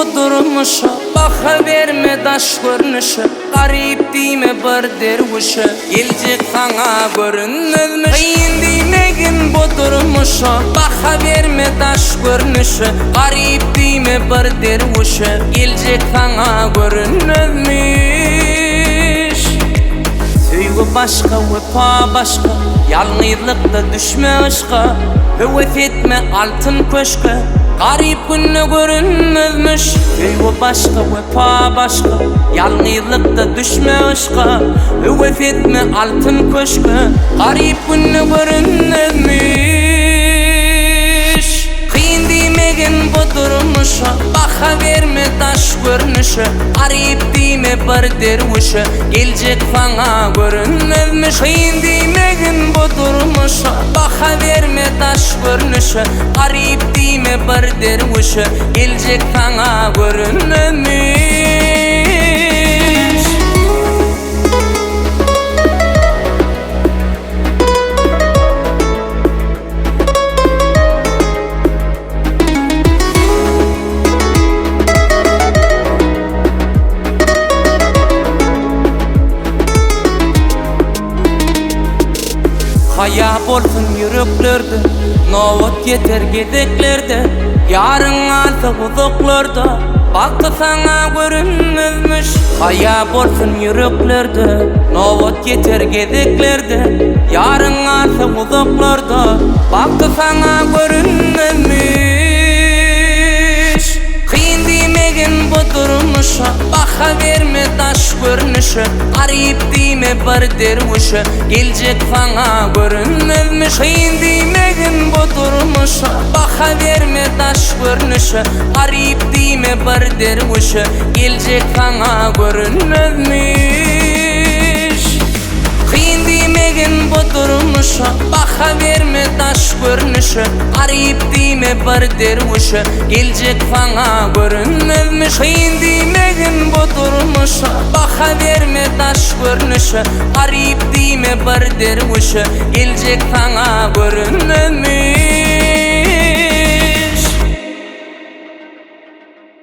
bu durmuşa, Baha berme daş görnüşe, Garyp diýme bir derwüşe, Geljek saňa görünmezmiş. Kyn diýmegin bu durmuşa, Baha berme daş görnüşe, Garyp diýme bir derwüşe, Geljek saňa görünmezmiş. Söýgi başga, wepa başga, Ýalňyzlykda düşme yşka, Höwes etme altyn köşke, Garyp günde görünmezmiş. Söýgi başga, wepa başga, Ýalňyzlykda düşme yşka, Höwes etme altyn köşke, Garyp günde görünmezmiş. Kyn diýmegin bu durmuşa, Baha berme daş görnüşe, Garyp diýme bir derwüşe, Geljek saňa görünmezmiş. Kyn diýmegin bu durmuşa, Baha berme daş görnüşe, Garyp diýme bir derwüşe, Geljek saňa görünmezmiş. Haýa bolsun ýüreklerde, Nobat ýeter gezeklerde, Ýaryň galsa uzaklarda, Bagty saňa görünmezmiş. Haýa bolsun ýüreklerde, Nobat ýeter gezeklerde, Ýaryň galsa uzaklarda, Bagty saňa görünmezmiş. Kyn diýmegin bu durmuşa, Baha berme daş görnüşe, Garyp diýme bir derwüşe, Geljek saňa görünmezmiş. Kyn diýmegin bu durmuşa, Baha berme daş görnüşe, Garyp diýme bir derwüşe, Geljek saňa görünmezmiş. Kyn diýmegin bu durmuşa, Baha berme daş görnüşe, Garyp diýme bir derwüşe, Geljek saňa görünmezmiş. Kyn diýmegin bu durmuşa, Baha berme daş görnüşe, Garyp diýme bir derwüşe, Geljek saňa görünmezmiş.